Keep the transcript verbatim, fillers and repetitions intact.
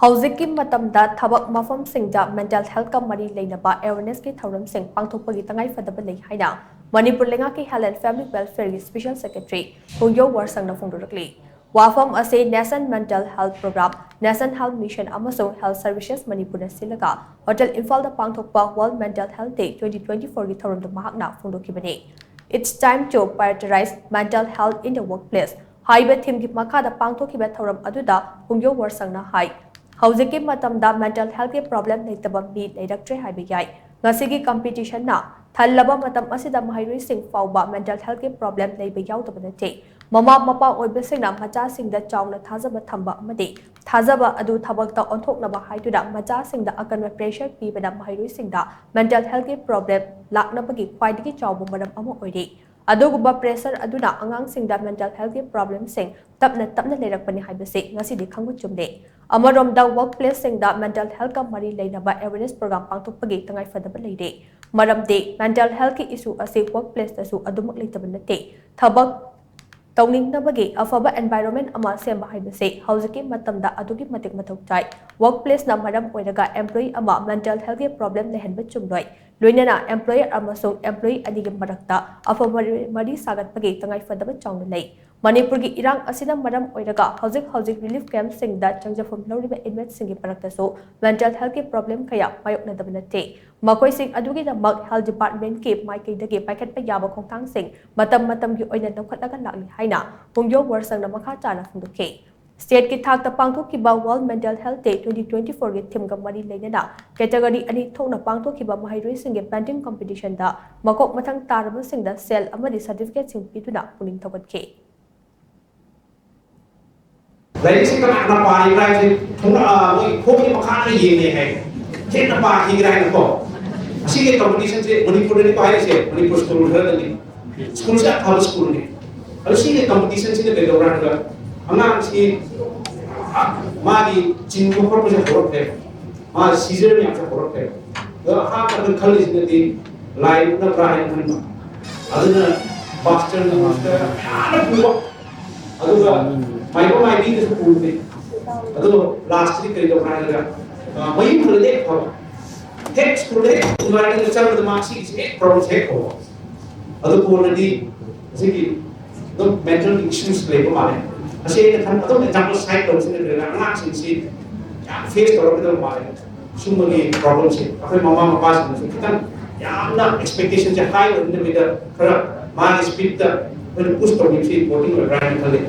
ꯍꯧꯖꯤꯛꯀꯤ ꯃꯇꯝꯗ ꯊꯕꯛ ꯃꯐꯝꯁꯤꯡꯗ mental healthꯀ ꯃꯔꯤ ꯂꯩꯅꯕ awarenessꯀꯤ ꯊꯧꯔꯝꯁꯤꯡ ꯄꯥꯡꯊꯣꯛꯄꯒꯤ ꯇꯉꯥꯏꯐꯗꯕ ꯂꯩ ꯍꯥꯏꯅ ꯃꯅꯤꯄꯨꯔ ꯂꯩꯉꯥꯛꯀꯤ Health and Family Welfareꯒꯤ Special Secretary ꯄꯨꯡꯌꯧ ꯋꯥꯔꯁꯪꯅ ꯐꯣꯡꯗꯣꯔꯛꯂꯤ꯫ ꯋꯥꯐꯝ ꯑꯁꯤ National Mental Health Program, National Health Mission ꯑꯃꯁꯨꯡ Health Services ꯃꯅꯤꯄꯨꯔꯅ ꯁꯤꯜꯂꯒ ꯍꯣꯇꯦꯜ ꯏꯝꯐꯥꯜꯗ ꯄꯥꯡꯊꯣꯛꯄ World Mental Health Day twenty twenty-fourꯒꯤ ꯊꯧꯔꯝꯗ ꯃꯍꯥꯛꯅ ꯐꯣꯡꯗꯣꯛꯈꯤꯕꯅꯤ꯫ It's time to prioritize mental health in the workplace ꯍꯥꯏꯕ themeꯒꯤ ꯃꯈꯥꯗ ꯄꯥꯡꯊꯣꯛꯈꯤꯕ ꯊꯧꯔꯝ ꯑꯗꯨꯗ ꯄꯨꯡꯌꯧ ꯋꯥꯔꯁꯪꯅ ꯍꯥꯏ, ꯍꯧꯖꯤꯛꯀꯤ ꯃꯇꯝꯗ mental healthꯀꯤ problem ꯂꯩꯇꯕ ꯃꯤ ꯂꯩꯔꯛꯇ꯭ꯔꯦ ꯍꯥꯏꯕ ꯌꯥꯏ꯫ ꯉꯁꯤꯒꯤ competitionꯅ ꯊꯜꯂꯕ ꯃꯇꯝ ꯑꯁꯤꯗ ꯃꯍꯩꯔꯣꯏꯁꯤꯡ ꯐꯥꯎꯕ mental healthꯀꯤ problem ꯂꯩꯕ ꯌꯥꯎꯗꯕ ꯅꯠꯇꯦ꯫ ꯃꯃꯥ ꯃꯄꯥ ꯑꯣꯏꯕꯁꯤꯡꯅ ꯃꯆꯥꯁꯤꯡꯗ ꯆꯥꯎꯅ ꯊꯥꯖꯕ ꯊꯝꯕ ꯑꯃꯗꯤ ꯊꯥꯖꯕ ꯑꯗꯨ ꯊꯕꯛꯇ ꯑꯣꯟꯊꯣꯛꯅꯕ ꯍꯥꯏꯗꯨꯅ ꯃꯆꯥꯁꯤꯡꯗ ꯑꯀꯟꯕ pressure ꯄꯤꯕꯅ ꯃꯍꯩꯔꯣꯏꯁꯤꯡꯗ mental healthꯀꯤ problem ꯂꯥꯛꯅꯕꯒꯤ ꯈ꯭ꯋꯥꯏꯗꯒꯤ ꯆꯥꯎꯕ ꯃꯔꯝ ꯑꯃ ꯑꯣꯏꯔꯤ꯫ ꯑꯗꯨꯒꯨꯝꯕ pressure ꯑꯗꯨꯅ ꯑꯉꯥꯡꯁꯤꯡꯗ mental healthꯀꯤ problemꯁꯤꯡ ꯇꯞꯅ ꯇꯞꯅ ꯂꯩꯔꯛꯄꯅꯤ ꯍꯥꯏꯕꯁꯤ ꯉꯁꯤꯗꯤ ꯈꯪꯕ ꯆꯨꯝꯂꯦ꯫ ꯑꯃꯔꯣꯝꯗ workplaceꯁꯤꯡꯗ mental healthꯀ ꯃꯔꯤ ꯂꯩꯅꯕ awareness program ꯄꯥꯡꯊꯣꯛꯄꯒꯤ ꯇꯉꯥꯏꯐꯗꯕ ꯂꯩꯔꯦ꯫ ꯃꯔꯝꯗꯤ mental healthꯀꯤ issue ꯑꯁꯤ workplaceꯇꯁꯨ ꯑꯗꯨꯃꯛ ꯂꯩꯇꯕ ꯅꯠꯇꯦ꯫ ꯊꯕꯛ ꯇꯧꯅꯤꯡꯅꯕꯒꯤ ꯑꯐꯕ environment ꯑꯃ ꯁꯦꯝꯕ ꯍꯥꯏꯕꯁꯤ ꯍꯧꯖꯤꯛꯀꯤ ꯃꯇꯝꯗ ꯑꯗꯨꯛꯀꯤ ꯃꯇꯤꯛ ꯃꯊꯧ ꯇꯥꯏ꯫ Workplaceꯅ ꯃꯔꯝ ꯑꯣꯏꯔꯒ employee ꯑꯃ mental healthꯀꯤ problem ꯂꯩꯍꯟꯕ ꯆꯨꯝꯂꯣꯏ꯫ ꯂꯣꯏꯅꯅ employer ꯑꯃꯁꯨꯡ employee ꯑꯅꯤꯒꯤ ꯃꯔꯛꯇ ꯑꯐꯕ ꯃꯔꯤ, ꯃꯔꯤ ꯁꯥꯒꯠꯄꯒꯤ ꯇꯉꯥꯏꯐꯗꯕ ꯆꯥꯎꯅ ꯂꯩ꯫ ꯃꯅꯤꯄꯨꯔꯒꯤ ꯏꯔꯥꯡ ꯑꯁꯤꯅ ꯃꯔꯝ ꯑꯣꯏꯔꯒ ꯍꯧꯖꯤꯛ ꯍꯧꯖꯤꯛ relief campꯁꯤꯡꯗ ꯆꯪꯖꯐꯝ ꯂꯧꯔꯤꯕ inmateꯁꯤꯡꯒꯤ ꯃꯔꯛꯇꯁꯨ mental healthꯀꯤ problem ꯀꯌꯥ ꯃꯥꯌꯣꯛꯅꯗꯕ ꯅꯠꯇꯦ꯫ ꯃꯈꯣꯏꯁꯤꯡ ꯑꯗꯨꯒꯤꯗꯃꯛ health departmentꯀꯤ ꯃꯥꯏꯀꯩꯗꯒꯤ ꯄꯥꯏꯈꯠꯄ ꯌꯥꯕ ꯈꯣꯡꯊꯥꯡꯁꯤꯡ ꯃꯇꯝ ꯃꯇꯝꯒꯤ ꯑꯣꯏꯅ ꯂꯧꯈꯠꯂꯒ ꯂꯥꯛꯂꯤ ꯍꯥꯏꯅ ꯄꯨꯡꯌꯧ ꯋꯥꯔꯁꯪꯅ ꯃꯈꯥ ꯇꯥꯅ ꯐꯣꯡꯗꯣꯛꯈꯤ꯫ Stateꯀꯤ ꯊꯥꯛꯇ ꯄꯥꯡꯊꯣꯛꯈꯤꯕ World Mental Health Day twenty twenty-fourꯒꯤ themeꯒ ꯃꯔꯤ ꯂꯩꯅꯅ category ꯑꯅꯤ ꯊꯣꯛꯅ ꯄꯥꯡꯊꯣꯛꯈꯤꯕ ꯃꯍꯩꯔꯣꯏꯁꯤꯡꯒꯤ painting competitionꯗ ꯃꯀꯣꯛ ꯃꯊꯪ ꯇꯥꯔꯕꯁꯤꯡꯗ ꯁꯦꯜ ꯑꯃꯗꯤ certificateꯁꯤꯡ ꯄꯤꯗꯨꯅ ꯄꯨꯛꯅꯤꯡ ꯊꯧꯒꯠꯈꯤ꯫ ꯂꯥꯏꯔꯤꯛꯁꯤ ꯀꯅꯥ ꯀꯅꯥ ꯄꯥꯔꯤꯕ꯭ꯔꯥ ꯍꯥꯏꯕꯁꯤ ꯊꯣꯡꯅ-, ꯑ, ꯃꯣꯏ ꯈꯣꯡꯒꯤ ꯃꯈꯥꯗ ꯌꯦꯡꯉꯦ ꯍꯥꯏ꯫ ꯍꯦꯟꯅ ꯄꯥꯈꯤꯒ꯭ꯔꯥ ꯍꯥꯏꯅꯀꯣ꯫ ꯑꯁꯤꯒꯤ competitionꯁꯦ ꯃꯅꯤꯄꯨꯔꯗꯅꯤꯀꯣ ꯍꯥꯏꯔꯤꯁꯦ, ꯃꯅꯤꯄꯨꯔ ꯁ꯭ꯀꯨꯜ ꯈꯔꯗꯅꯤ꯫ ꯁ꯭ꯀꯨꯜꯁꯦ ꯑꯐꯕ ꯁ꯭ꯀꯨꯜꯅꯤ꯫ ꯑꯗꯣ ꯁꯤꯒꯤ competitionꯁꯤꯅ ꯀꯩꯗꯧꯕ꯭ꯔꯥ ꯍꯥꯏꯔꯒ ꯑꯉꯥꯡꯁꯤ, ꯑ, ꯃꯥꯒꯤ ꯆꯤꯡꯕ ꯈꯣꯠꯄꯁꯦ ꯍꯧꯔꯛꯈ꯭ꯔꯦ꯫ ꯃꯥ seizure ꯃꯌꯥꯝꯁꯦ ꯍꯧꯔꯛꯈ꯭ꯔꯦ꯫ ꯑꯗꯣ ꯑꯍꯥꯟꯕꯗ ꯈꯜꯂꯤꯁꯤꯅꯗꯤ ꯂꯥꯏ ꯎꯠꯅꯕ꯭ꯔꯥ ꯍꯥꯏꯅ ꯈꯟꯕ꯫ ꯑꯗꯨꯅ pastorꯅ ꯃꯌꯥꯝꯅ ꯄꯨꯕ꯫ ꯑꯗꯨꯒ ꯃꯥꯏꯕ ꯃꯥꯏꯕꯤꯅꯁꯨ ꯄꯨꯕꯅꯤ꯫ ꯑꯗꯨꯒ ꯂꯥꯁꯇꯗꯤ ꯀꯔꯤ ꯇꯧꯕ꯭ꯔꯥ ꯍꯥꯏꯔꯒ, ꯑ, ꯃꯌꯨꯝ ꯍꯜꯂꯗꯤ ꯍꯦꯛ ꯐꯕ, ꯍꯦꯛ ꯁ꯭ꯀꯨꯜꯗ ꯍꯦꯛ ꯏꯟꯚꯥꯏꯔꯣꯟꯃꯦꯟꯗ ꯆꯪꯕꯗ ꯃꯥ ꯁꯤꯒꯤꯁꯦ ꯍꯦꯛ ꯄ꯭ꯔꯣꯕ꯭ꯂꯦꯝꯁꯦ ꯍꯦꯛ ꯍꯧꯕ꯫ ꯑꯗꯨ ꯀꯣꯟꯅꯗꯤ ꯍꯧꯖꯤꯛꯀꯤ ꯑꯗꯨꯝ ꯃꯦꯟꯇꯦꯜ ꯏꯁꯨꯁ ꯂꯩꯕ ꯃꯥꯜꯂꯦ꯫ ꯑꯁꯤ ꯑꯩꯅ ꯈꯟ ꯑꯗꯨꯝ ꯑꯦꯛꯖꯥꯝꯄꯜ ꯁꯥꯏꯠ ꯇꯧꯕꯁꯤꯅ ꯀꯔꯤꯔꯥ, ꯑꯉꯥꯡꯁꯤꯡꯁꯤ ꯌꯥꯝ ꯐꯦꯁ ꯇꯧꯔꯛꯀꯗꯕ ꯃꯥꯜꯂꯦ꯫ ꯁꯨꯝꯕꯒꯤ ꯄ꯭ꯔꯣꯕ꯭ꯂꯦꯝꯁꯦ ꯑꯩꯈꯣꯏ ꯃꯃꯥ ꯃꯄꯥꯁꯤꯡꯅꯁꯨ ꯈꯤꯇꯪ ꯌꯥꯝꯅ ꯑꯦꯛꯁꯄꯦꯛꯇꯦꯁꯟꯁꯦ ꯍꯥꯏ ꯑꯣꯏꯍꯟꯗꯕꯤꯗ ꯈꯔ ꯃꯥꯒꯤ ꯁ꯭ꯄꯤꯠꯇ ꯑꯩꯈꯣꯏꯅ ꯄꯨꯁ ꯇꯧꯕꯤꯕꯁꯤ ꯏꯝꯄꯣꯔꯇꯦꯟ ꯑꯣꯏꯕ꯭ꯔꯥ ꯍꯥꯏꯅ ꯈꯜꯂꯤ꯫